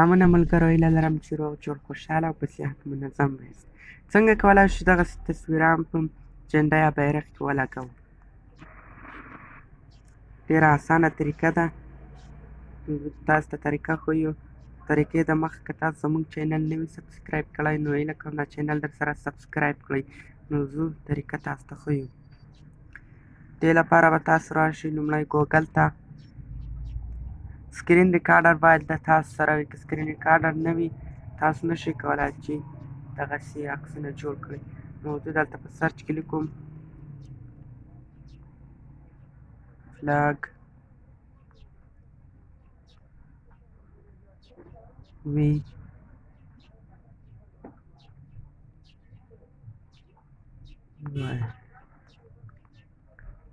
سلامونه ملګرو، هیله لرم چې روغ جوړ، خوشحاله او په صحت منظم یاست. څنګه کولای شو دغسې تصویران په جنډه یا بیرغ کې ولګوو؟ ډېره اسانه طریقه ده، تاسو ته طریقه ښیو. طریقې د مخه که تاسو زموږ channel نه وي subscribe کړی، نو هیله کوم دا channel در سره subscribe کړئ. نو زه طریقه تاسو ته ښیو. دې لپاره به تاسو راشئ لومړی ګوګل ته. screen recorder باید د تاسو سره وي. که screen recorder نه وي، تاسو نشئ کولای چې دغسې عکسونه جوړ کړئ. نو زه دلته په search کې لیکم flag وی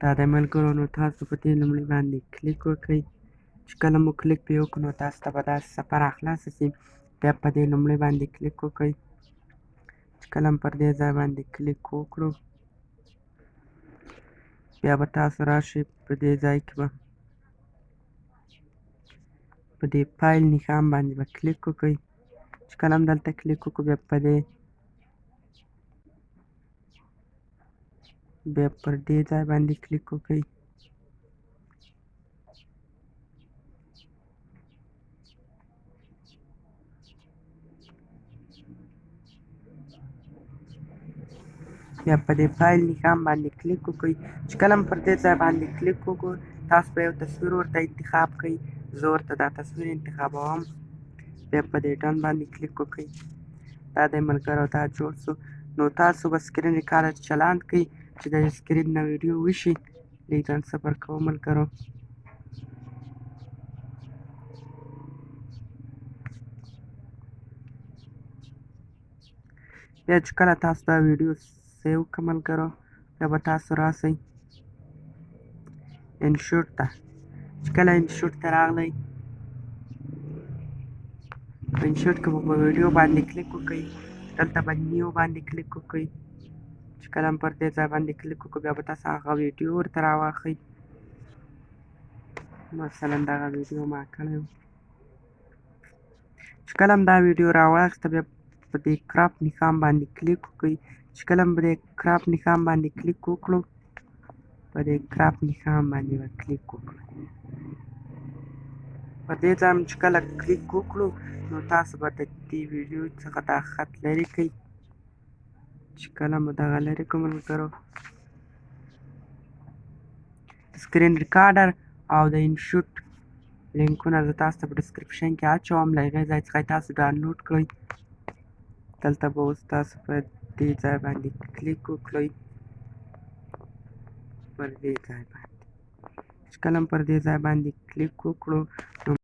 دا د ملګرو. نو تاسو په دې لومړي باندې کلیک وکړئ. چې کله مو کلیک پرې وکړو، نو تاسو ته به داسې صفحه راخلاصه شي. بیا په دې لومړي باندې کلیک وکړئ. چې کله پر دې ځای باندې کلیک وکړو، بیا به تاسو راشئ په دې ځای کې به په دې فایل نښان باندې به کلیک وکړئ. چې کله هم دلته کلیک وکړو، بیا پر دې ځای باندې کلیک وکړئ. بیا په دې فایل نښان باندې کلیک وکړئ. چې کله هم پر دې ځای باندې کلیک وکړو، تاسو به یو تصویر ورته انتخاب کړئ. زه ورته دا تصویر انتخابوم. بیا په دې done باندې کلیک وکړئ. دا دی ملګرو، دا جوړ سو. نو تاسو به screen recorder چالان کړئ چې د screen نه ویډیو وشي. لږ ځان صبر کوم ملګرو. بیا چې کله تاسو دا ویډیو save کړه ملګرو، بیا به تاسو راسئ InShot ته. چې کله InShot ته راغلئ، په InShot کې به په ویډیو باندې کلیک وکړئ. دلته به new باندې کلیک وکړئ. چې کله هم پر دې ځای باندې کلیک وکړو، بیا به تاسو هغه ویډیو ورته راواخلئ. مثلا دغه ویډیو ما کړی و. چې کله هم دا ویډیو راواخیسته، بیا په دې crop نښان باندې کلیک وکړئ. چې کله هم په دې crop نښان باندې کلیک وکړو، په دې crop نښان باندې به کلیک وکړو. په دې ځای چې کله کلیک وکړو، نو تاسو به د دې ویډیو څخه دا خط لرې کړئ. چې کله مو دغه لرې کړو ملګرو، screen recorder او د InShot لینکونه زه تاسو ته په description کې اچوم، له هغې ځای څخه تاسو ډاونلوډ کړئ. دلته به اوس تاسو په دې ځای باندې کلیک وکړئ، پر دې ځای باندې. چې کله پر دې ځای باندې کلیک وکړو، نو